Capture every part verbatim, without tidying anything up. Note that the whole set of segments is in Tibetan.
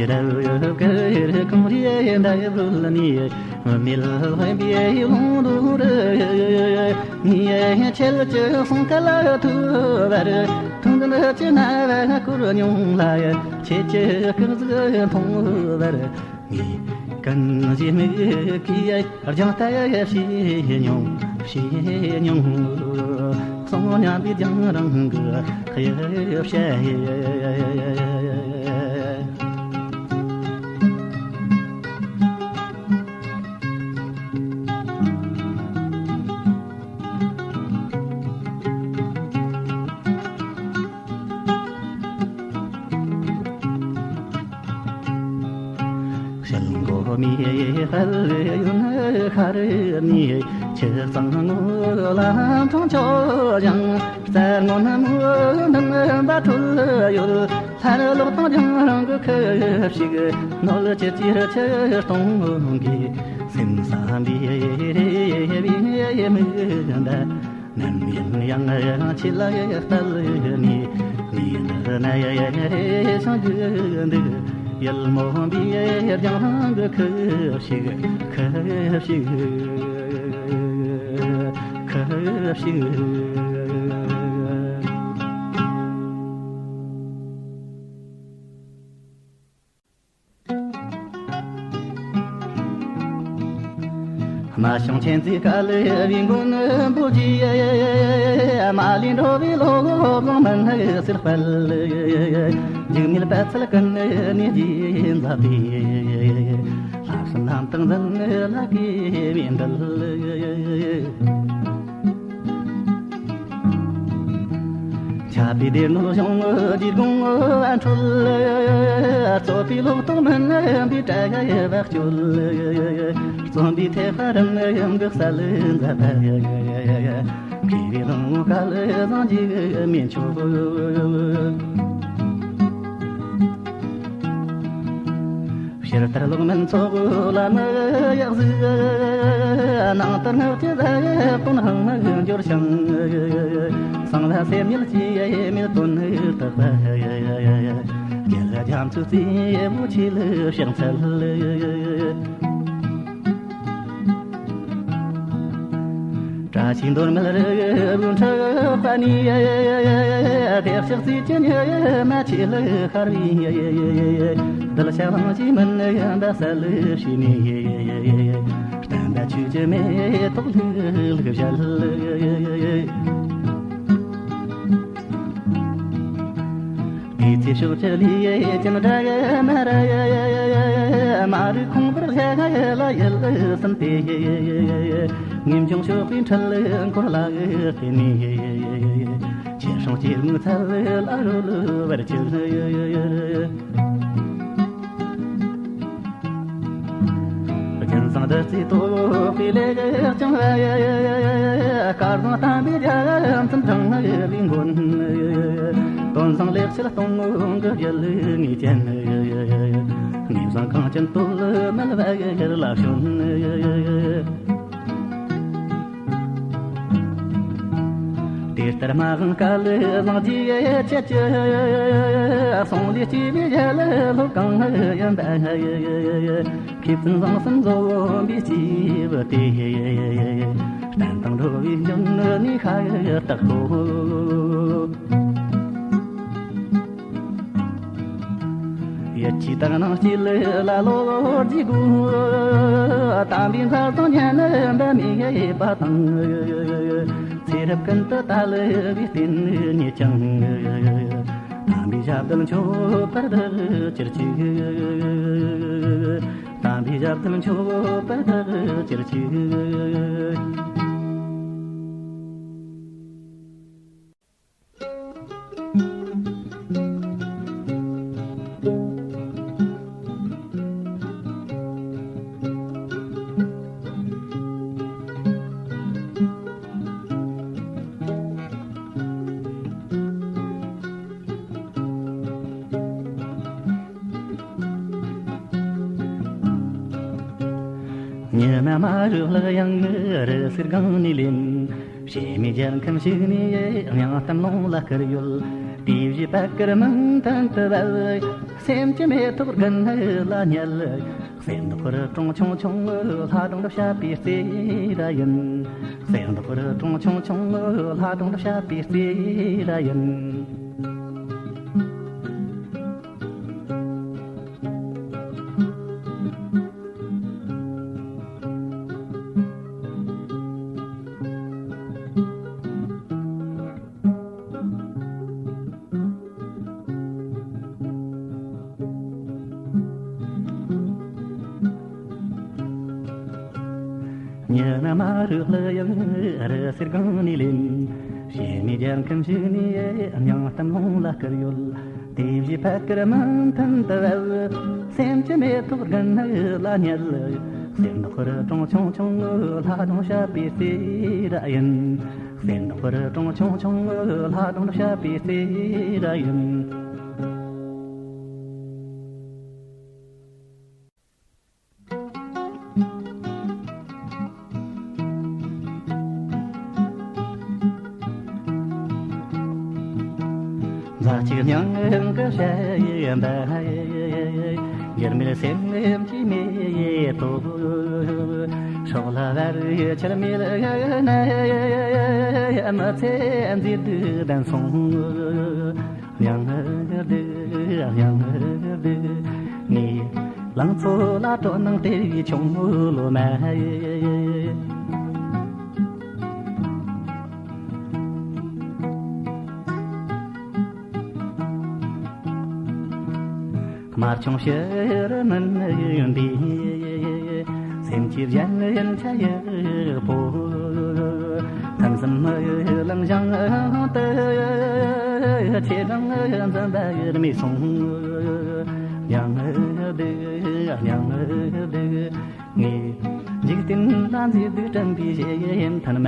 རབ་དཀར་གངས་རིའི་འདབས་རོལ་ནས། མེ་ལྷུན་པའི་ལུང་དུ་རུ། ངས་ཁྱེད་ཀྱི་གསུང་སྐད་ཐོས་པར། ཐུགས་འདུན་གྱི་རྣ་བ་བསྐོར་མྱོང་ལ། ཁྱེད་ཀྱི་སྐུ་གཟུགས་མཐོང་བར། ངས་ཀུན་གཞི་མིག་གིས་རྒྱང་ལྟ་བྱས་མྱོང་། བྱས་མྱོང་། གསུང་སྙན་པའི་རྒྱང་རིང་གི་དབྱིབས་ཞལ། ཞལ་མགོ་མའི་དཔལ་ཡོན་ཤར་ནས། ཆུ་གཙང་ངོ་ལ་འཕྲང་མཆོག་བཞེངས། རྩྭ་སྔོན་མོ་འདུན་པ་འཕྲོད་ཡོད། སླར་ལོག་དང་རྒྱང་རིང་གི་ཁུ་བྱུག། སྣོད་བཅུད་ཀྱི་རི་ཆུ་སྟོང་གིས། སེམས་བསམ་པའི་རེ་བའི་མིག་མདའ། ནམ་ཡིན་ཡང་ཁྱེད་ལ་གཏད་ནས། ངས་འདི་ན་རེ་ཞིང་རྒྱུག་འདུག། ཡིད་སྨོན་པའི་རྒྱང་རིང་གི་ཁུ་བྱུག། ཁུ་བྱུག། ཁུ་བྱུག། རྨ་བྱུང་མཁྱེན་བརྩེའི་སྐལ་བའི་མགོན་པོ་རྗེ། རྨ་ལས་འགྲོ་བའི་བློ་བཟང་མུན་སེལ་དཔལ། འཇིགས་མེད་པད་ཚལ་ཀུན་ནས་རྗེས་འཛིན་པའི། ལྷ་བསམ་རྣམ་དག་འཛིན་ལ་དགེ་བའི་མདུད། ཆབ་པའི་སྡེ་སྣོད་གཞུང་གི་དགོངས་པ་འཁྲོལ། རྩོད་པའི་ལོག་རྟོག་མུན་པའི་དྲ་བ་བཅོལ། རྩོམ་པའི་ཐེག་པ་རིམ་གྱིས་གསལ་མཛད་པ། མཁས་པའི་ལུང་སྐལ་བཟང་འཇིགས་མེད་མཆོག། ཕྱི་ལྟར་ལོག་མིན་ཚོགས་ལམ་ཡག་གཟིགས། ནང་ལྟར་སྔགས་ཀྱི་ཟབ་དོན་ཧང་མ་འབྱོར་ཞིང་། གསང་བ་སེམས་ཉིད་སྐྱེ་མེད་དོན་རྟག་པ། རྒྱལ་རྒྱ་མཚོའི་རྩེ་མོ་ཆེ་ལ་ཕྱག་འཚལ། བཀྲ་ཤིས་མདོར་མེད་རི་བོའི་འཁྲིག་པ་ནས། བདེ་གཤེགས་རྩིབས་ཀྱི་ཉི་མ་ཆེ་ལ་ཤར་བའི། གདུལ་བྱ་གླིང་བཞིའི་མུན་འདི་བསལ་བྱས་ནས། བསྟན་པ་ཆོས་ཀྱི་མེ་ཏོག་ལྷུག་ལྷུག་བཞད། དེ་ཚེ་ཕྱོགས་ཀྱི་ལུས་ཅན་དགྲ་མ་ར། མ་རིག་ཁོང་པར་ལྷ་ལ་ཡིད་ཟིན་ཏེ། ངེས་འབྱུང་ཕྱོགས་པའི་འཕྲུལ་འཁོར་ལ་བརྟེན་ནས། ཆེ་སྲུང་སྐྱེད་མོས་ཚལ་ལ་རོལ་བར་བྱེད། རྒྱུན་བཟང་བདུད་རྩིས་རྟོག་པའི་ལས་ཀྱང་བ། སྐལ་བཟང་བསྟན་པའི་རྒྱལ་མཚན་དྲངས་པའི་མགོན། དོན་བཟང་ལེགས་བཤད་སྟོང་གི་རྒྱལ་ངེས་ཅན། ངེས་བཟང་གངས་ཅན་སྟོད་སྨད་བར་ལ་བྱོན། དེ་ལྟར་མ་འོངས་སྐལ་བཟང་རྗེ་ཁྱེད་ཀྱི། གསུང་ལས་སྐྱེས་པའི་རྒྱལ་སློབ་གང་ཡིན་པ། མཁས་བཙུན་བཟང་གསུམ་འཛོམས་པའི་སྐྱེས་བུ་དེ། བསྟན་དང་འགྲོ་བའི་འབྱུང་གནས་ནི་ཤ་སྟག་གོ། ཡིད་ཆེས་དག་སྣང་སྐྱེས་ལ་བློ་རྒྱས་དགོས། དམ་པའི་མཛད་དང་ཉན་པ་མེད་པ་དང་། ཚེ་རབས་ཀུན་ཏུ་དལ་བའི་རྟེན་ཉིད་ཀྱང་། དམ་པའི་ཞབས་རྡུལ་མཆོད་པར་བདག་གྱུར་ཅིག། དམ་པའི་ཞབས་རྡུལ་མཆོད་པར་བདག་གྱུར་ཅིག། ཉི་མ་མ་རུ་ལག་ཡང་རི་སིར་སྒང་ནས་ལེན། བྱེ་མའི་རྒྱལ་ཁམས་ཞིག་ནས་དབྱངས་གཏམ་ལུང་ལ་བསྐུར་ཡོད། དེ་བཞིན་པད་དཀར་མུ་མཐུད་དུ་བབས། སེམས་ཀྱི་མེ་ཏོག་དགུན་ལ་བསྙལ། གསེར་མདོག་དཔལ་གྲོང་ཆུང་ཆུང་། ལྷ་སྒྲུང་ལ་བཤད་པའི་རྩེ་ར་ཡིན། གསེར་མདོག་དཔལ་གྲོང་ཆུང་ཆུང་། ལྷ་སྒྲུང་ལ་བཤད་པའི་རྩེ་ར་ཡིན། ཉི་མ་རུ་ལ་ཡང་རི་སེར་སྒང་ནས་ལེན། བྱེ་མའི་རྒྱལ་ཁམས་ཞིག་ནས་སྙིང་གཏམ་ལུང་ལ་བསྐུར་ཡོད། དེ་བཞིན་ཕ་ཁར་མུ་མཐུད་དུ་བབས། སེམས་ཀྱི་མེ་ཏོག་དགུན་ལ་བསྙལ། གསེར་མདོག་དཔལ་གྲོང་ཆུང་ཆུང་། ལྷ་སྒྲུང་བཤད་པའི་རྩེ་ར་ཡིན། གསེར་མདོག་དཔལ་གྲོང་ཆུང་ཆུང་། ལྷ་སྒྲུང་བཤད་པའི་རྩེ་ར་ཡིན། མཛའ་གཅིག་སྙིང་གི་ཞལ་ཡིན་པ། འགྱུར་མེད་སེམས་ཀྱི་མེ་ཏོག། སྲོག་ལ་བར་ཆད་མེད་ན། མི་ཚེ་མཛེས་སྡུག་ལྡན་སོང་། སྙིང་སྡུག་སྙིང་སྡུག་ངས་ལང་ཚོ་ལ་སྤྲོ་སྣང་སྟེར་བའི་ཆུང་ངུ་ལོ་མ། དམར་ཆུང་ཕྱིར་མིན་པའི། སེམས་ཀྱི་གཞན་ཡིན་ཆ་ཡི་པོ། ཐུན་གསུམ་ལམ་བཞིན་དུ། ཆེ་འབྲིང་འཛིན་པ་མེད་སོང་། སྙིང་སྡུག་སྙིང་སྡུག་ངས་འཇིག་རྟེན་ན་མཛེས་སྡུག་བསྐྲུན་པའི་གཞན་ཐུན་མ།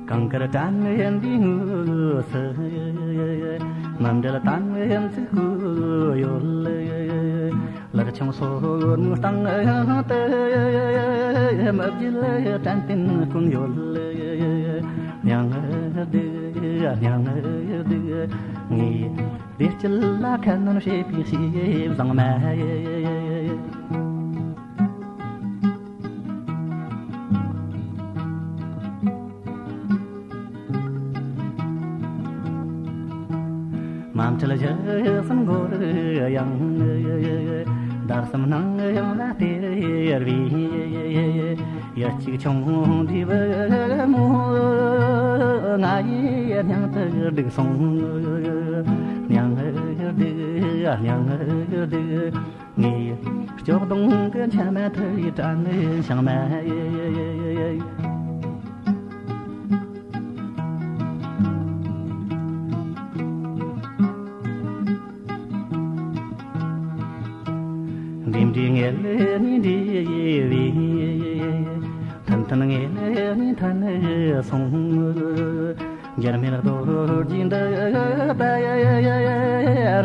གངས་དཀར་དྲན་པའི་ངོས་སུ། མི་འབྲལ་དམ་ཡུན་ཚིག་གུ་ཡོད། ལེགས་ཆུང་སོར་མོའི་སྟེང་དུ། མི་བརྗེད་དྲན་རྟེན་ཀུན་ཡོད། སྙིང་སྡུག་སྙིང་སྡུག་ངས་བདེ་སྐྱིད་ལ་ཁ་སྣོན་བྱེད་པའི་ཞེ་བཟང་མ། མ་འཕྲད་ཞག་གསུམ་འགོར་ཡང་། ཟླ་གསུམ་སྣང་ཡུམ་ལ་སྟེར་བའི། ཡུལ་གཅིག་ཆུང་འདྲིས་བུ་མོ། ང་ཡི་སྙིང་དུ་སྡུག་སོང་། སྙིང་སྡུག་སྙིང་སྡུག་ངས་སྐྱོ་གདུང་གི་མཆི་མ་ཐུལ་བའི་དྲན་ཤིང་མ། འདི་འདྲའི་ངལ་ནས་འདྲིས་པའི། ཐུན་ཐུན་ངལ་ནས་ཐུན་སོང་། འགྱུར་མེད་རྡོ་རྗེ་འདི་ལྟ།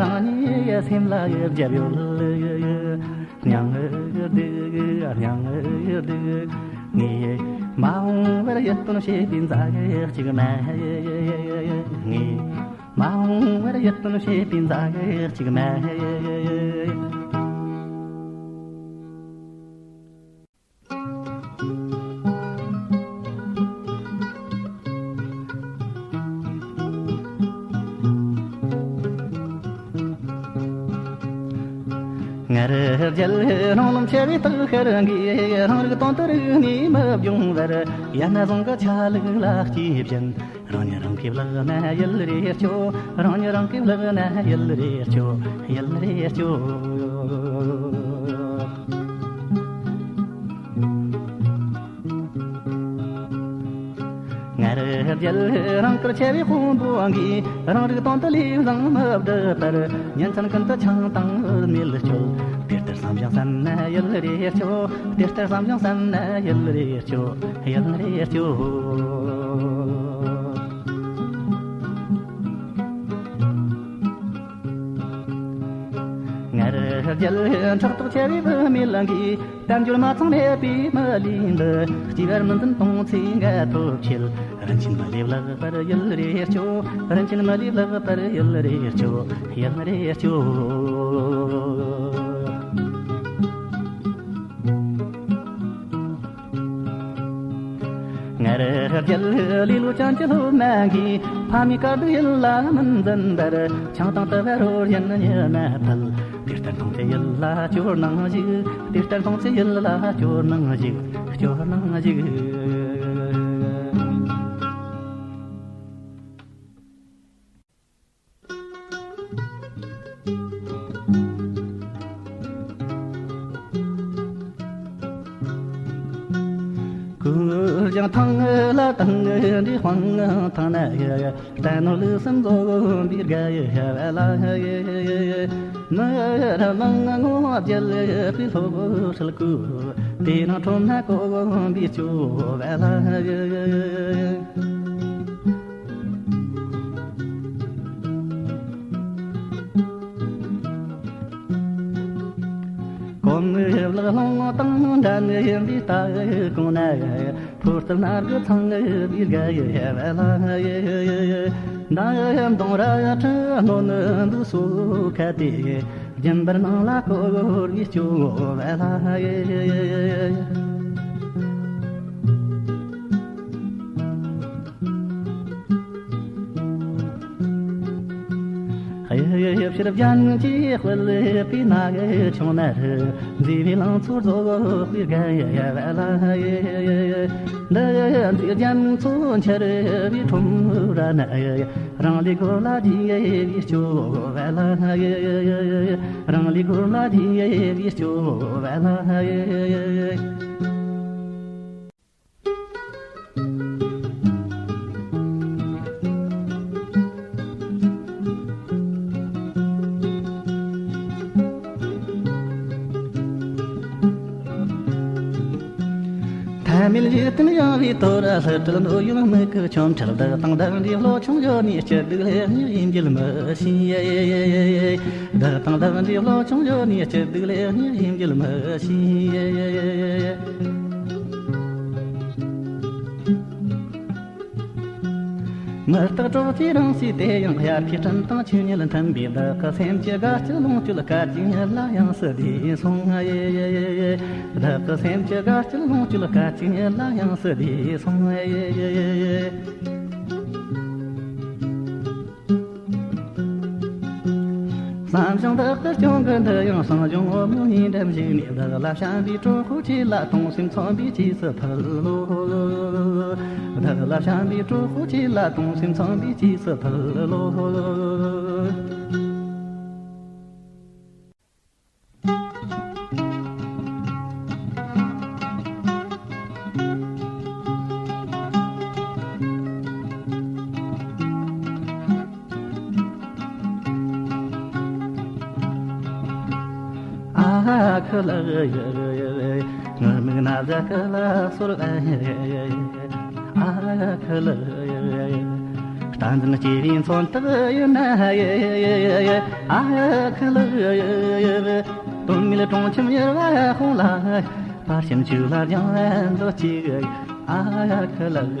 རང་ཉིད་སེམས་ལ་བརྒྱབ་ཡོད། སྙིང་སྡུག་སྙིང་སྡུག་ངས་མ་འོངས་པར་ཡིད་རྟོན་བྱེད་པའི་མཛའ་གཅིག་མ། ངས་མ་འོངས་པར་ཡིད་རྟོན་བྱེད་པའི་མཛའ་གཅིག་མ། སྔར་རྒྱལ་རང་ལམ་ཆེ་བའི་སྟག་ཤར་འགའི། རང་རིགས་དོན་དུ་རིག་ནས་མི་སྦྱོང་བར། ཡ་ན་བཟང་གི་ཆ་ལུགས་ལ་སྐྱེས་བཞིན། རང་ཉིད་རང་གིས་བརླག་ན་ཡུལ་རེ་སྐྱོ། རང་ཉིད་རང་གིས་བརླག་ན་ཡུལ་རེ་སྐྱོ། ཡུལ་རེ་སྐྱོ། སྔར་རྒྱལ་རང་དཀར་ཆེ་བའི་དཔོན་པོ་འགའི། རང་རིགས་དོན་དུ་ལས་བཟང་མི་བསྒྲུབ་པར། ཉིན་མཚན་ཀུན་ཏུ་ཆང་དང་མེད་སྤྱོད། དེ་ལྟར་བསམ་ཞིང་བསམ་ན་ཡུལ་རེ་སྐྱོ། དེ་ལྟར་བསམ་ཞིང་བསམ་ན་ཡུལ་རེ་སྐྱོ། ཡུལ་རེ་སྐྱོ། སྔར་ རྒྱལ་ཕྲག་དོག་ཆེ་བའི་བུད་མེད་ལ་འགའི། དལ་འབྱོར་མ་ཚང་མེད་པའི་མི་ལུས་འདི། སྐྱེ་བར་མི་འཛིན་སྟོང་ཚེ་འགའ་ཐོབ་ཆེད། རིན་ཆེན་མི་ལས་ལེགས་པར་ཡུལ་རེ་སྐྱོ། རིན་ཆེན་མི་ལས་ལེགས་པར་ཡུལ་རེ་སྐྱོ། ཡུལ་རེ་སྐྱོ། སྔར་རྒྱལ་ལེ་ལོ་ཅན་གྱི་སློབ་མ་གིས། ཕ་མའི་བཀའ་སྡིག་ཡིད་ལ་མི་འཛིན་པར། ཆང་དང་དུ་བ་རོ་བཞིན་ཉི་མ་ཕུལ། དེ་ལྟར་མཐོང་ཚེ་ཡིད་ལ་སྐྱོ་སྣང་ཞིག་དེ་ལྟར་མཐོང་ཚེ་ཡིད་ལ་སྐྱོ་སྣང་ཞིག་སྐྱོ་སྣང་ཞིག་ཀུན་ཀྱང་ཐང་ལ་དང་འདི་དཔང་ཐང་ན་ཡ། ལྟ་ནོར་ལུགས་སུ་འཛོམས་པའི་དགའ་ཡི་ཧ་བ་ལ། མི་ར་མང་ངོ་བརྒྱལ་པའི་སློབ་ཧྲིལ་ཀུ། དེ་ནང་ཁྲོམ་ན་གོམ་པའི་སྐྱོ་བ་ལ། གོམ་ལག་ལྷུང་དང་འདྲ་ནི་ཡིན་པའི་ལྟ་གོང་ན། ཕོ་རྩལ་ནར་གི་ཚང་ངི་བི་དགའ་ཡི་ཧེ་བ་ལ། ཡེ་ཡེ་ཡེ། ད་ཡི་དུང་ར་ཁྲི་ནོ་ནི་འདུག་སོ་ཁ་དེ། རྒྱུན་པར་ནང་ལ་ཀོ་བོར་གི་སྐྱོ་བ་ལ། ཡེ་ཡེ་ཡེ། ཡེ་ཡེ་ཕྱིར་རྒྱན་གྱི་དཔལ་པའི་ན་གི་ཆུང་ན་རི། མཛེས་པའི་ལང་ཚོ་རྫོགས་པའི་དགའ་ཡ་བ་ལ། འདི་མཛེས་རྒྱ་མཚོ་འཆར་བའི་ཁྲོམ་ར་ན། རང་ལས་སྒོ་ལ་རྒྱུས་ཡས་པའི་སྐྱོ་བ་ལ། རང་ལས་སྒོ་ལ་རྒྱུས་ཡས་པའི་སྐྱོ་བ་ལ། ཐ་མལ་ཡུལ་དུ་ཡང་བའི་དོ་ར་ལྷུ་ཁྲིད་ནོ་ཡོང་མི་ཁུ་ཆོམ་ཁྲག་བདག་དང་བདག་འདྲའི་བློ་ཆུང་ཡོད་ནས་སྐྱིད་སྡུག་ལས་ཉིད་ཡིན་རྒྱུ་མི་ཤེས། བདག་དང་བདག་འདྲའི་བློ་ཆུང་ཡོད་ནས་སྐྱིད་སྡུག་ལས་ཉིད་ཡིན་རྒྱུ་མི་ཤེས། མི་རྟག་གྲོགས་ཀྱི་རང་སྲིད་དེ་ཡང་དབྱར་ཁའི་སྤྲིན་དང་ཆུ་ཉིད་མཐུན་པའི་བདག་གི་སེམས་ཀྱི་དགའ་སྐྱིད་ལོངས་སྤྱོད་སྐད་ཅིག་ཉིད་ལ་ཡང་སྲིད་དེ་སོང་ངེ། བདག་གི་སེམས་ཀྱི་དགའ་སྐྱིད་ལོངས་སྤྱོད་སྐད་ཅིག་ཉིད་ལ་ཡང་སྲིད་དེ་སོང་ངེ། བསམ་བྱུང་བདག་གི་སྐྱོང་གི་འདི་ཡང་བསམ་བྱུང་འོ་མོ་ཡིན་འགྲམ་ཞིག་ནས། བདག་ལ་བྱམས་པའི་གྲོགས་པོ་ཁྱེད་ལ་གཏོང་སེམས་ཚངས་པའི་རྗེས་སུ་ཕུལ་ལོ། བདག་ལ་བྱམས་པའི་གྲོགས་པོ་ཁྱེད་ལ་གཏོང་སེམས་ཚངས་པའི་རྗེས་སུ་ཕུལ་ལོ། ཨ་ཁུ་ལགས་ཡ། ངུར་སྨྲིག་ན་བཟའ་ཁ་ལ་སོར་ཨ་ཡ། ཨ་ཁུ་ལགས་ཡ། བསྟན་འཛིན་སྐྱེས་པའི་མཚོན་རྟགས་ཡིན་ན་ཡ། ཨ་ཁུ་ལགས་ཡ། དོན་མེད་གྲོང་ཁྱིམ་ཡུར་བ་ཧོང་ལ། བར་ཞིམ་ཆུ་ལ་སྦྱང་བ་མཛོད་ཅིག། ཨ་ཁུ་ལགས་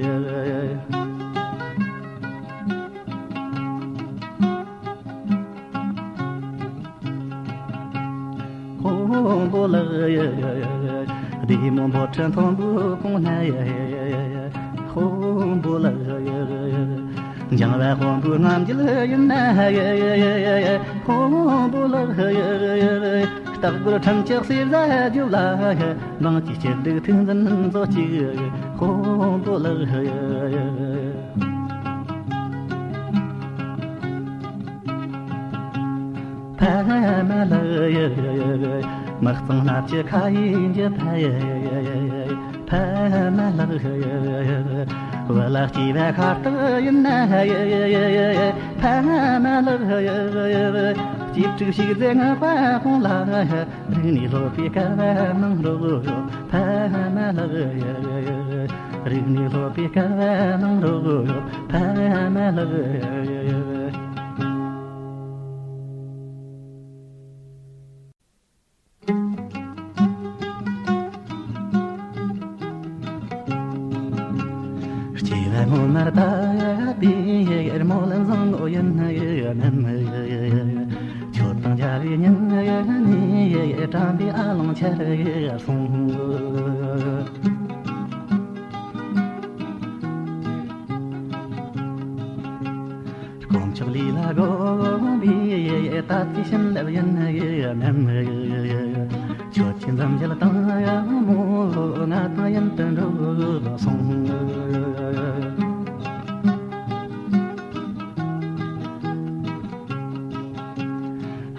ཡ། ཧོང་པོ་ལགས་ཡ། བདེ་མོ་འབོར་ཕྲན་མཐོན་པོའི་གོང་ན་ཡ། ཧོང་པོ་ལགས་ཡ། འཇང་བ་དཔོན་པོའི་རྔམ་བརྗིད་ཡིན་ན་ཡ། ཧོང་པོ་ལགས་ཡ། སྟག་རྒོད་ཁྲིམས་ཀྱི་གསེར་བཟའ་རྒྱུ་ལ་ཡ། འབངས་ཀྱི་སྐྱིད་སྡུག་ཐུགས་འཛིན་མཛོད་ཅིག། ཧོང་པོ་ལགས་ཡ། ཕ་མ་ལགས་ཡ། མི་གཙང་སྣབས་ཀྱི་ཁ་ཡིན་གྱི་ཕ་ཡ། ཕ་མ་ལགས་ཡ། བུ་ལ་སྐྱེས་པ་ཤ་སྟག་ཡིན་ན་ཡ། ཕ་མ་ལགས་ཡ། སྐྱིད་ཕྲུག་ཞིག་རྫས་ངག་པ་ཁོང་ལ་ཡ། རིག་ནས་སློབ་པའི་སྐལ་བ་གནང་རོགས། ཕ་མ་ལགས་ཡ། རིག་ནས་སློབ་པའི་སྐལ་བ་གནང་རོགས། ཕ་མ་ལགས་ཡ། མར་ལྟ་བུའི་རྨོ་ལན་བཟང་ངོ་ཡིན་ནམ། ཁྱོད་དང་མཇལ་བའི་ཉིན་ནས་དྲན་པའི་ཨ་ལོང་ཆེར་སོང་། དཀོན་མཆོག་ལས་ལ་དགོངས་པའི་ད་ལྟའི་བྱིན་རླབས་ཡིན་ནམ། ཁྱོད་ཀྱི་འཛུམ་ཞལ་དང་མོ་ང་དང་ཡུན་དུ་འགྲོགས་སོང་།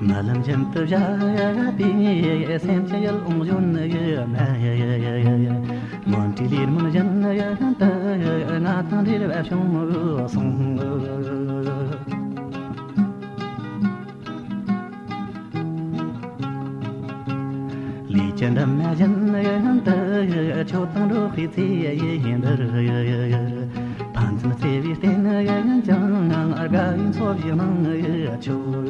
རྨི་ལམ་བཞིན་དུ་བཞད་པའི་སེམས་ཀྱི་ཡིད་འོང་བཞིན་ནི་མེད། མུན་དྲིས་ལས་མུན་བཞིན་ཡུན་དུ་ང་དང་འབྲེལ་བ་བྱུང་སོང་། ལུས་ཀྱི་འདབ་མ་བཞིན་ཡུན་དུ་ཁྱོད་དང་འགྲོགས་པའི་ཚེ་ཡི་འདིར། ཕན་ཚུན་བརྩེ་བའི་རྟེན་ཡིན་ཀྱང་དགའ་བའི་འཚོ་བའི་ནང་ཡོད་ཆོག།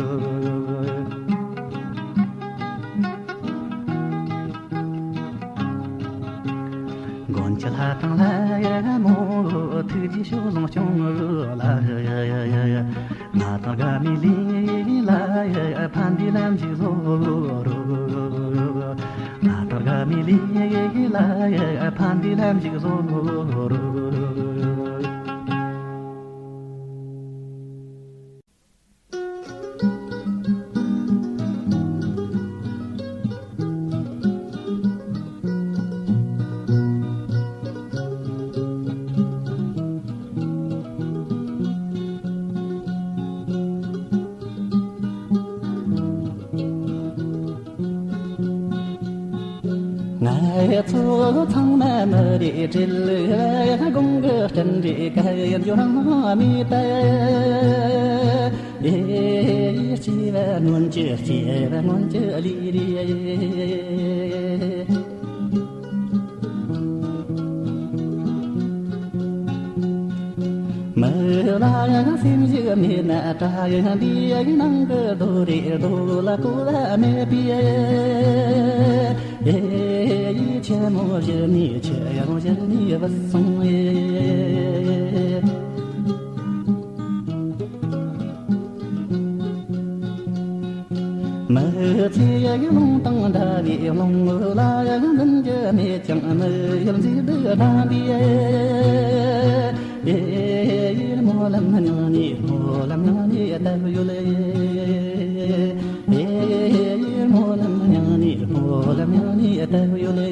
མགོན་གྱི་ལྷ་དང་ལྷ་མོ་ཐུགས་རྗེའི་ཕྱོགས་ལོངས་སྐྱོང་ལ། ང་དང་དགའ་མའི་ལུས་ལ་ཕན་བདེའི་ལམ་ཞིག་བཟོ་རོགས། ང་དང་དགའ་མའི་ལུས་ལ་ཕན་བདེའི་ལམ་ཞིག་བཟོ་རོགས། ང་ཚོ་ཚང་མ་མི་རེ་བྲེལ་དགོང་གི་སྤྲིན་རེ་ག་འགྱུར་མེད་པ། ཨེ་སྐྱེ་བ་སྔོན་གྱི་སྐྱེ་བ་སྔོན་གྱི་ལས་རེད། མི་ལ་ཡང་སེམས་ཤིག་མེད་ན་དགྲ་ཡང་འདིའི་ནང་གི་རྡོ་རེད། རྡོ་ལ་གོ་བ་མེད་པས། ཨེ་ཡིད་ཆེན་མོ་གཞི་ནས་ཆེ་ཡང་གཞི་ནས་བུད་སོང་ཨེ། མི་ཚེ་ཡི་རླུང་དང་འདྲ་བའི་རླུང་ལ་ཡང་འཛིན་རྒྱུ་མེད་ཀྱང་། མི་ཡུལ་མཛེས་སྡུག་ལྡན་པའི་ཨེ་ཡིར་སྨོན་ལམ་སྙིང་ནས་སྨོན་ལམ་སྙིང་ནས་བཏབ་ཡོད་ལེ། ཨེ་ཡིར་སྨོན་ལམ་སྙིང་ནས་སྨོན་ལམ་སྙིང་ནས་བཏབ་ཡོད་ལེ།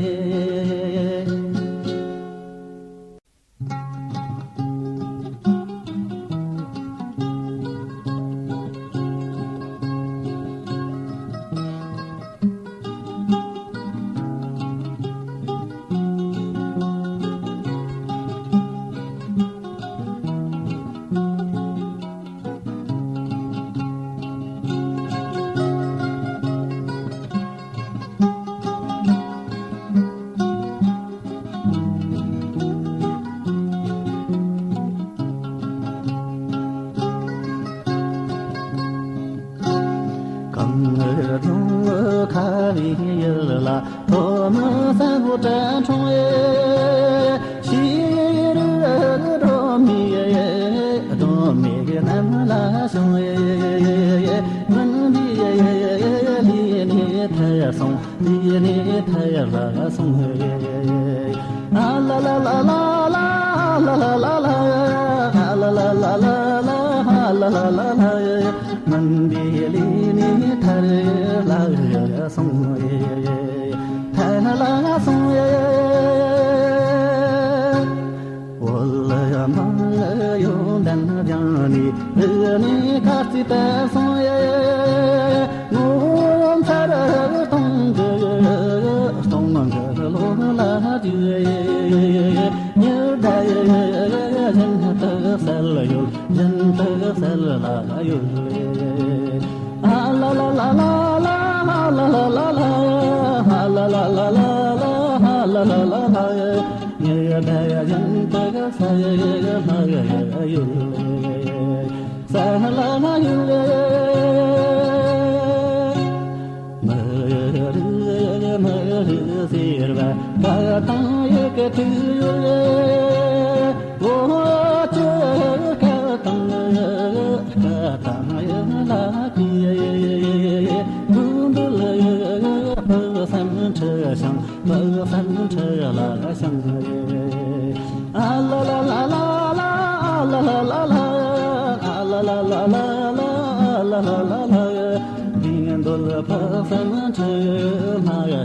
གངས་ལྗོངས་ཁ་བའི་ཡུལ་ལ། ཐོག་མའི་ས་འགོ་དྲ་འཕྲང་ཡེ། ཤེས་རིག་སྒྲོན་མེ་ཡེ། སྒྲོན་མེ་གི་གནམ་ལ་བྱུང་ཡེ། མུན་པའི་ཡེ་ལས་ནས་ཐར་སོང་། ལས་ནས་ཐར་ལ་སོང་ཡེ། ཨ་ལ་ལ་ལ་ལ། ཨ་ལ་ལ་ལ་ལ། ཨ་ལ་ལ་ལ་ལ་ལ། ཨ་ལ་ལ་ལ་ལ། མུན་པའི་ལས་ནས་ཐར་ལ་སོང་ཡེ། ཐར་ལ་སོང་ཡེ། འོལ་མང་ཡོན་ཏན་སྦྱངས་ནས། འུ་ནས་ཁ་རྩིས་བཏབ་སོང་ཡེ། ངོ་མཚར་སྟོང་གི་སྟོང་གི་ལོ་ལ་དུས་ཡེ། ཉི་ཟླ་ཡེ་བཞིན་དུ་གསལ་ཡོད། བཞིན་དུ་གསལ་ལ་ཡོད། ཨ་ལ་ལ་ལ་ལ་ལ། ཨ་ལ་ལ་ལ་ལ། ཨ་ལ་ལ་ལ་ལ་ལ། ཨ་ལ་ལ་ལ་ལ། ཉི་ཟླ་བཞིན་དུ་གསལ་ལ་ཡོད། གསལ་ལ་ཡོད། མི་རིགས་ མི་ཟེར་བ་བཀའ་དང་ཡི་གེ་ཐུག་ཡོད། འོ་ཅི་བཀའ་དང་ཡི་བཀའ་དང་ཡི་ལ་དེ་མི་འདུལ་ཡི་བུ་སེམས་ཁྲི་ཤང་། བུ་སེམས་ཁྲི་ལ་ཤང་། ཨ་ལ་ལ་ལ་ལ་ལ། ཨ་ལ་ལ་ལ་ལ། ཨ་ལ་ལ་ལ། འདི་འདོད་བག་སེམས་ཁྲི་མ་ཡ་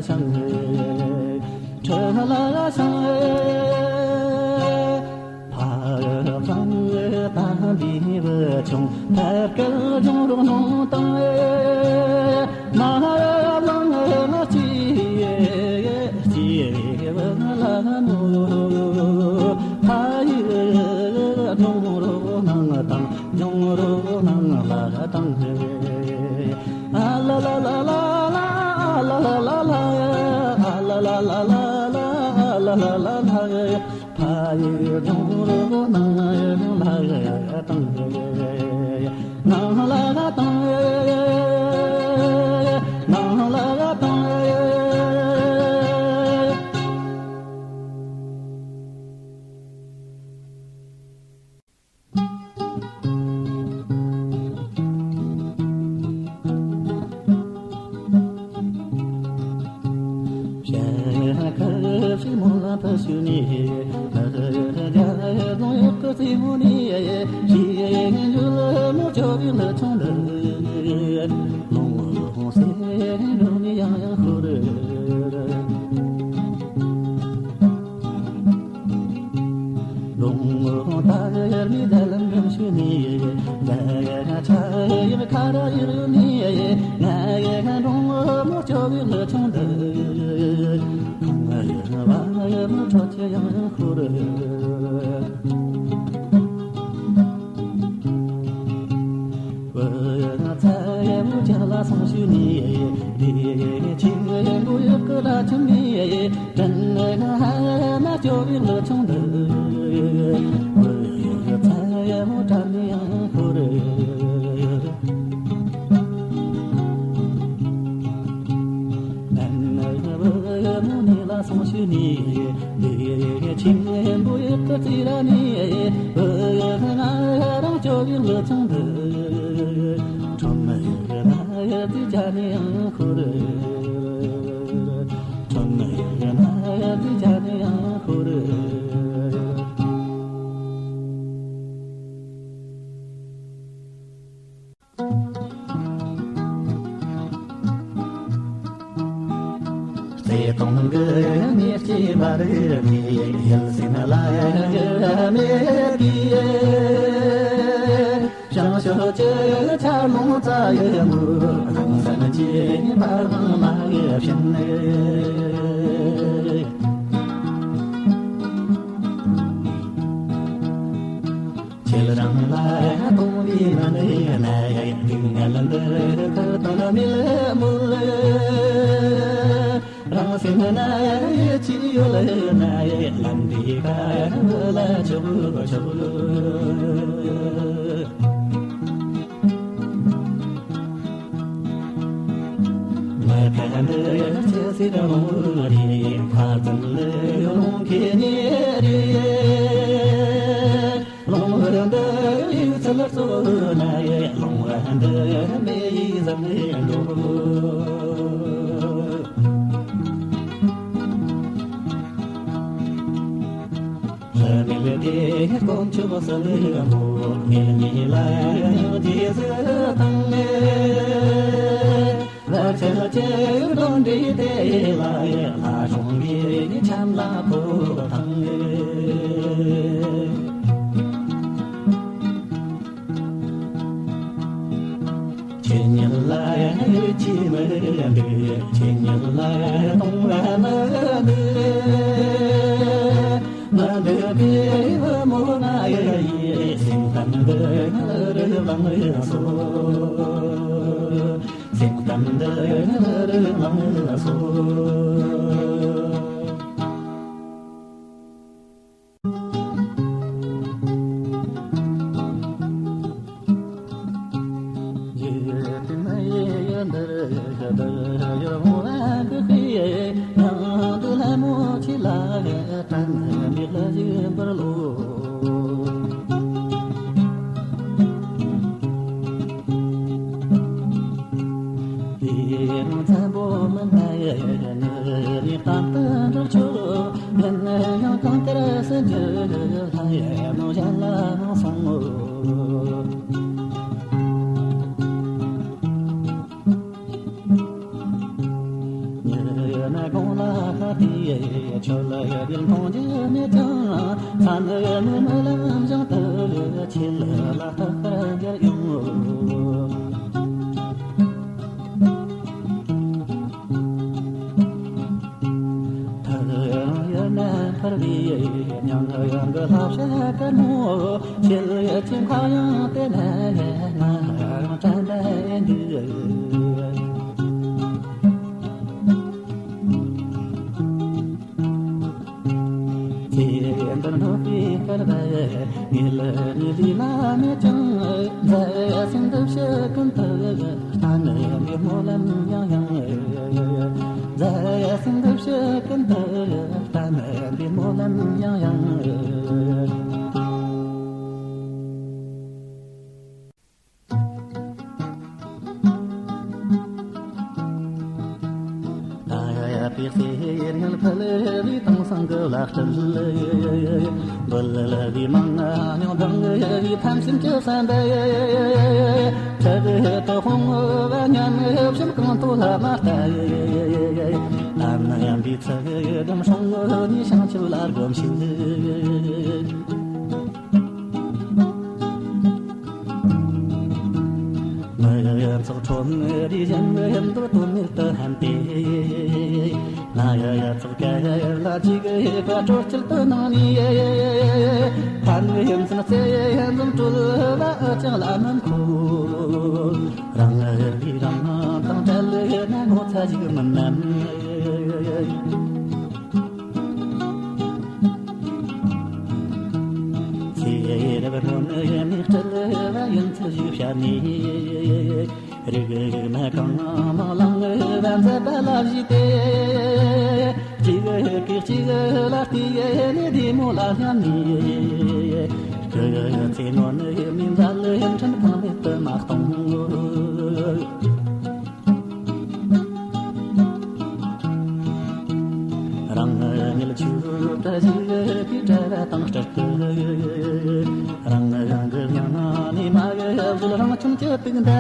ཤང་། ཁྲི་ལ་ཤང་། ཕ་བཟང་དམ་པའི་བུ་ཆུང་ཐབས་སྐལ་འབྱུང་རོགས་གནང་དང་། མ་ལང་ལ་ཅི་ཅི་བུ་ལ་མོ། ཕ་ཡུལ་འབྱུང་རོགས་གནང་དང་། འབྱུང་རོགས་གནང་ལ་དང་། ཨ་ལ་ལ་ལ་ལ་ལ། ཨ་ལ་ལ་ལ་ལ། ཨ་ལ་ལ་ལ་ལ་ལ། ཨ་ལ་ལ་ལ་ལ། ཕ་ཡུལ་འབྱུང་རོགས་གནང་ལ་དང་། གནང་ལ་དང་། གནང་ལ་དང་། བརྩེ་དུང་གི་མེ་ལྕེ་འབར་ནས་ཡིད་སེམས་ལ་ཡང་མེད་དེ། བྱང་ཕྱོགས་ཀྱི་ཆར་རླུང་རྩྭ་ཡི་ངོས་རང་སེམས་ཀྱི་བར་མ་ཡི་ཕྱིན། ཁྱེད་རང་ལ་གཏོང་བའི་ང་ནི་ན་ཡ་སྡུག་བསྔལ་འདི་ཁ་ཏོན་མེད་མོད། རང་སེམས་ན་ཡ་ཡིད་ཆེས་ཡོད་ན་ཡ་ལམ་འདི་ཁ་ལ་ཆོག་ཆོག། ང་ཁ་འདི་ཡ་ཆེ་སི་ར་མོ་རེ་ཁ་ཙམ་ལ་ཡོང་གི་ནི་རེ། ལོང་བ་འདི་ཡིག་ཚད་ལ་བཙོ་ན་ཡེ། ལོང་བ་འདི་མེ་ཡིས་བཟང་ངེ་འགྲོ། ལྷ་མིག་དེ་དཀོན་མཆོག་གསུམ་ལ་མོ། མིག་གཉིས་ལ་ཡང་རྗེས་སུ་བཏང་ངེ། བར་ཆད་ཀྱི་གདོན་འདྲེ་དེ་ལ་ཡང་ལྷ་སྲུང་གི་འཆམ་ལ་ཕོག་དང་། ཁྱེད་ཉིད་ལ་ཡང་ཡིད་ཆེས་མི་འདུག་ཁྱེད་ཉིད་ལ་ཡང་གཏོང་བ་མི་འདུག་མ་འདོད་པའི་བུ་མོ་ང་ཡི་སེམས་གཏམ་འདི་ང་རུ་བླངས་སོ། སེམས་གཏམ་འདི་ང་རུ་བླངས་སོ། ཉེ་ན་དགོང་ལ་ཁ་དེའི་ཆོས་ལ་ཡ་དེར་མཐོང་རྒྱུ་མེད་ཀྱང་། ས་ནི་མི་མི་ལམ་བཞིན་དུ་ཆེ་ལ་ལ་ཐག་པར་འགྱུར་ཡོང་། ཐག་ཡང་ཡར་ནས་འཕུར་བའི་མྱང་ཡང་གི་ལྷ་བྱ་དཀར་མོ། ཆེ་ལ་ཡ་ཅིང་ཁ་ཡང་དེ་ནས་ང་རང་དྲན་པའི་འདུག་ཚེ་འདིར་འདོད་པའི་སྐལ་བ་ངེས་ལ་ངེས་ལས་ན་མེད་ཀྱང་། མཛའ་བ་སྲིན་འདི་ཕྱི་ཀུན་ཏུ་ལྟ་ནི་འདི་སྨོན་ལམ་ཡང་ཡང་། མཛའ་བ་སྲིན་འདི་ཕྱི་ཀུན་ཏུ་ལྟ་ནི་འདི་སྨོན་ལམ་ཡང་ཡང་། ད་ཡ་ཡ་པའི་གསེར་དངུལ་ཕུལ་བའི་དེང་སང་གི་ལག་སྤྲད། འབུལ་ལ་བའི་མང་ཉུང་དང་བའི་ཕན་སེམས་ཀྱི་བསམ་པ། ཁྲི་གི་དོ་དཔོན་བ་ཉམས་ཕྱིན་གང་དུ་ལ་མ་ལྟ། ཨ་མ་ཡམ་པའི་ཚ་གི་སྒྲོམ་སྲུང་ནས་བྱང་ཆུབ་ལ་སྒོམ་ཞིག་མི་ཡ་ཡ་ཚོགས་ཁྲོམ་རི་གཞན་ཡན་དུ་དོན་མེད་དུ་ཕན་ཏེ། ན་ཡ་ཡ་ཚོགས་ཀ་ཡ་ཡ་ལ་ཅིག་ཡེ་པ་དྲོ་སྐྱིད་དུ་ནང་ནས་ཕན་ཡིན་ཚུལ་ཚེ་ཡན་འཛོམས་སྤྲོད་པ་ཨ་ཅག་ལ་མིན་ཁོ། རང་ཡི་རང་དང་བྲལ་ན་ངོ་ཚ་ཞིག་མིན་ནམ། ཚེ་རབས་སྔོན་ནས་མི་སྤྲད་པ་ཡིན་ཚུལ་ཞིག་བཤད་ནས། རིག་མ་གང་མ་ལང་བ་མཛད་པ་ལ་བཞི་སྟེ། གཅིག་གིས་གཅིག་ལ་བལྟས་ནས་བདེ་མོ་ལ་སྙམ་ནས། སྐུ་ཚེ་ནོར་ནི་མི་མཛའ་ལས་འཕྲིན་ཕངས་མེད་དུ་མ་གཏོང་། རང་ཉིད་ཆོས་གྲྭ་ཞིག་གི་གྲྭ་བ་དང་སྤྲད་དུ། རང་རང་གི་མྱང་ནས་མ་གི་བཟོད་རང་བྱུང་གི་དུག་མདའ།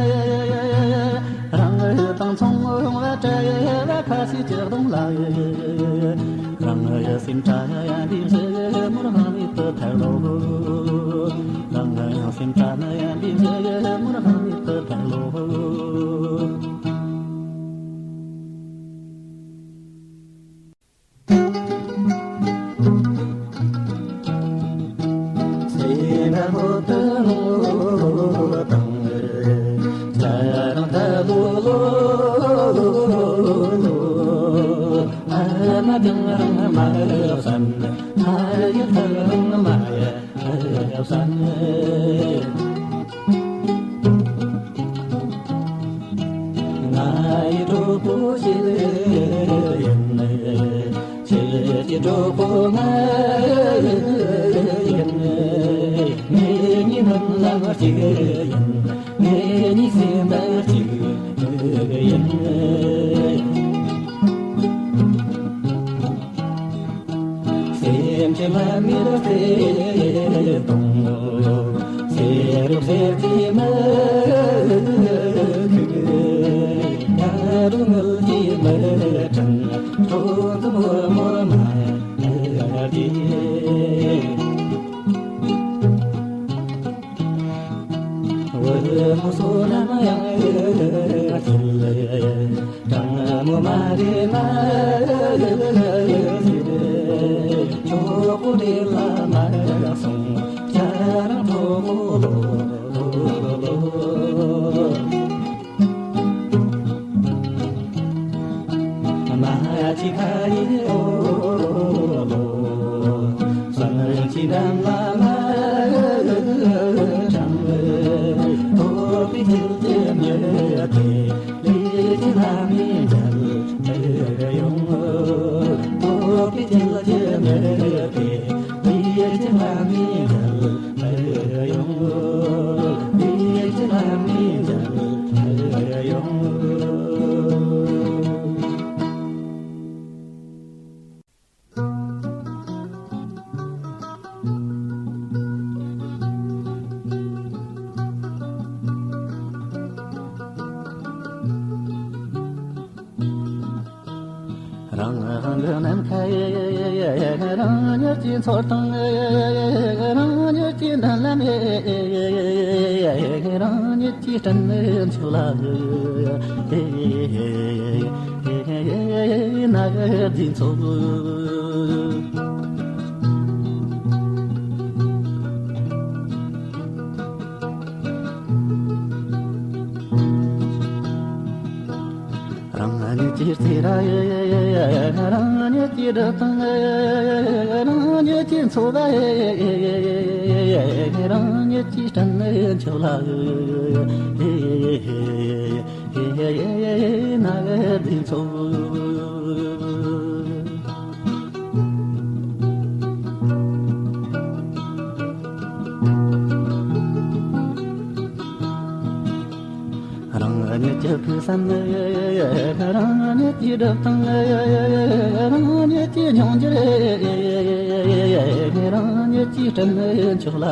རང་དང་མཚུངས་ཡོང་བ་གྲྭ་བ་ཁ་ཤས་ཀྱི་གདོང་ལ། རང་སེམས་གྲྭ་ཡན་པའི་གཞི་མུར་ཧང་མེད་དུ་ཐར་ལོ། རང་སེམས་གྲྭ་ན་ཡན་པའི་གཞི་མུར་ཧང་མེད་དུ་ཐར་ལོ། ང་ཡི་གྲོགས་པོ་ཞིག་ཡིན། ཁྱེད་ཀྱི་གྲོགས་པོ་ང་ཡིན། ངེད་གཉིས་སྨོན་ལམ་གཅིག་ཡིན། ངེད་གཉིས་སེམས་པ་གཅིག་ཡིན། སེམས་ཀྱི་ལམ་མེར་བརྩེ་དང་། ཚེ་རབས་ཟེར་གྱི་མི་ཁུག་ཉ་རུ་ངུལ་གྱི་མི་དྲན། སྤྲོ་འཛུམ་མོ་མོ་མ་ཡ་དེ། བུ་མོ་བསོད་ནམས་ཡང་སྐྱིད། དྲང་མོ་མ་རེད་མ་རེད། ཆོག་པོ་རེད་ལ་མ་སོང་། ཁྱེད་རང་གྲོགས་པོ་ལོ་ལོ་ལོ། མ་ཅི་ཁ་ཡི་ཨོ་ལོ། སང་རིང་ཅི་འདམ་ལ་ལ་དྲང་། ཐོབ་པའི་ཁྱིལ་གྱི་མྱི་དེ། ལས་ཀྱི་ལྷ་མི་འཇལ་ཡོང་། ཐོབ་པའི་ཁྱིལ་གྱི་མྱི་དེ། ལས་ཀྱི་ལྷ་ ནམ་མཁའི་རང་ཉིད་ཀྱི་མཚོ་དང་། རང་ཉིད་ཀྱི་མདུན་ལམ། རང་ཉིད་ཀྱི་སྤྲིན་མཆོག་ལ། ནགས་ཀྱི་མཚོ། རང་ཉིད་ཀྱི་རྩེ་ར། རང་ཉིད་ཀྱི་སྒྲུབ་སྟངས། རང་ཉིད་ཀྱི་འཚོ་བ། རང་ཉིད་ཀྱི་སྤྲིན་མཆོག་ལ། ནགས་ཀྱི་མཚོ། རང་ཉིད་ཀྱི་ཕུགས་བསམ། རང་ཉིད་ཀྱི་སྒྲུབ་སྟངས། རང་ཉིད་ཀྱི་འབྱུང་འགྱུར། རང་ཉིད་ཀྱི་སྤྲིན་མཆོག་ལ།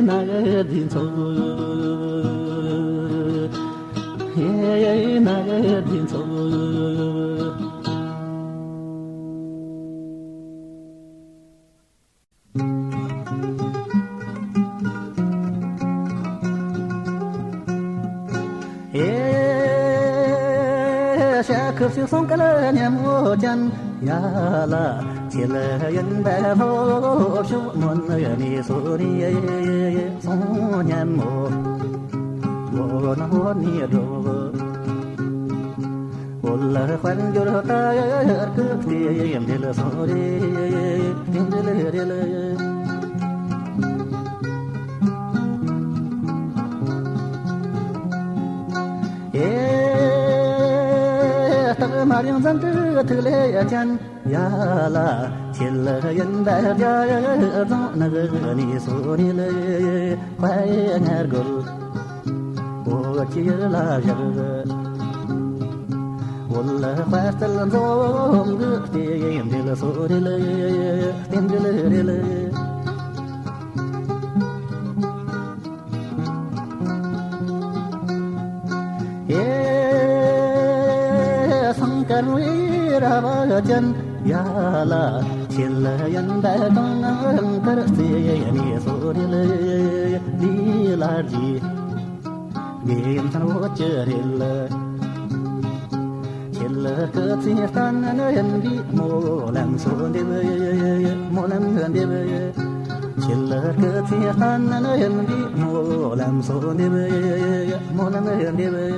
ནགས་ཀྱི་མཚོ། ནགས་ཀྱི་མཚོ། ཨེ། ཤ་ཁུ་སི་སོང་ག་ལ་ཉམ་མོ་ཅན། ཡ་ལ་ཁྱེད་ཡིན་པའི་ལྷོ་ཕྱོགས་མོན་ནི་སོ་རི་སོང་ཉམ་མོ། འོ་ན་འོ་ནི་འགྲོ། འོ་ལ་དཔལ་འབྱོར་ལྟ་ཡར་གི་སྟེ་འདི་ལ་སོང་རེ་སྟེ་འདི་ལ་རེ་ལ། ཨེ། སྟག་དམར་ཡང་ཟན་དུ་ཐུག་ལེ་ཅན། ཡ་ལ་ཁྱེད་ལ་ཡིན་པ་རྒྱ་རྫོང་ནག་ནི་སོ་ནི་ལ་དཔལ་ངར་རྒོལ། འོ་ཅི་ལ་བཞག་འོ་ལ་དཔལ་རྩལ་འཛོམས་གི་སྟེ་འདི་ལ་སོ་རི་ལ་སྟེ་འདི་ལ་རི་ལ། ཨེ། སང་དཀར་བའི་ར་བ་ཅན། ཡ་ལ་ཁྱེད་ལ་ཡིན་པ་དང་ནང་དཀར་རྩེ་ནི་སོ་རི་ལ་ལི་ལ་རྗེ། དགེ་མཚན་འོ་ཅི་རེད་ལ། ཁྱེད་ལ་སྐུ་ཚེ་བརྟན་ན་ཡིན་པའི་སྨོན་ལམ་སོ་འདེབས། སྨོན་ལམ་འདེབས། ཁྱེད་ལ་སྐུ་ཚེ་བརྟན་ན་ཡིན་པའི་སྨོན་ལམ་སོ་འདེབས། སྨོན་ལམ་འདེབས།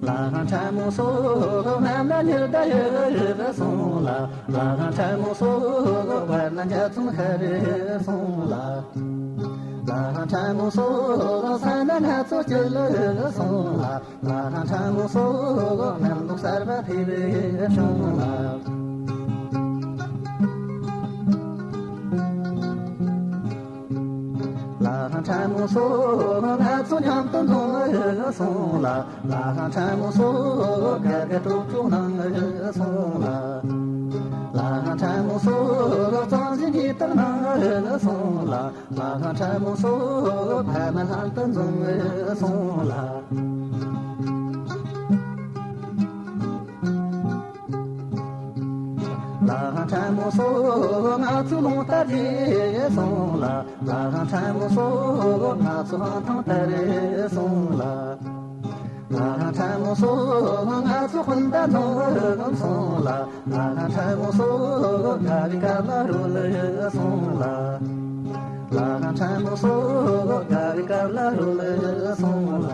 ལ་ཕྲ་མོ་སོ་ནམ་ལ་ཉི་ཟླ་ཡི་སོང་ལ། ལ་ཕྲ་མོ་སོ་བར་ན་འཇའ་ཚོན་ཤར་སོང་ལ། ལ་ཕྲ་མོ་སོ་ས་ན་ང་ཚོ་སྐྱིད་ལ་སོང་ལ། ལ་ཕྲ་མོ་སོ་གནམ་ལོ་གསར་པ་ཕེབས་བྱུང་ལ། ལ་ཕྲ་མོ་སོ་ང་ཚོ་མཉམ་དུ་འཛོམས་སོང་ལ། ལ་ཕྲ་མོ་སོ་དགའ་དགའ་སྤྲོ་སྤྲོ་གནང་སོང་ལ། ལ་ཕྲ་མོ་སོ་གཙང་ཞིང་གི་ལྟར་གནང་སོང་ལ། ལ་ཕྲ་མོ་སོ་ཕ་མ་ལྷན་དུ་འཛོམས་སོང་ལ། ལ་ཕྲ་མོ་སོ་ང་ཚོ་ལུང་ལྟར་རེད་སོང་ལ། ལ་ཕྲ་མོ་སོ་ང་ཚོ་ཧང་ཐང་ལྟར་རེད་སོང་ལ། ལ་ཕྲ་མོ་སོ་ང་ཚོ་སྤུན་ཟླ་འཛོམས་སོང་ལ། ལ་ཕྲ་མོ་སོ་དགའ་བའི་སྐབས་ལ་རོལ་སོང་ལ། ལ་ཕྲ་མོ་སོ་དགའ་བའི་སྐབས་ལ་རོལ་སོང་ལ།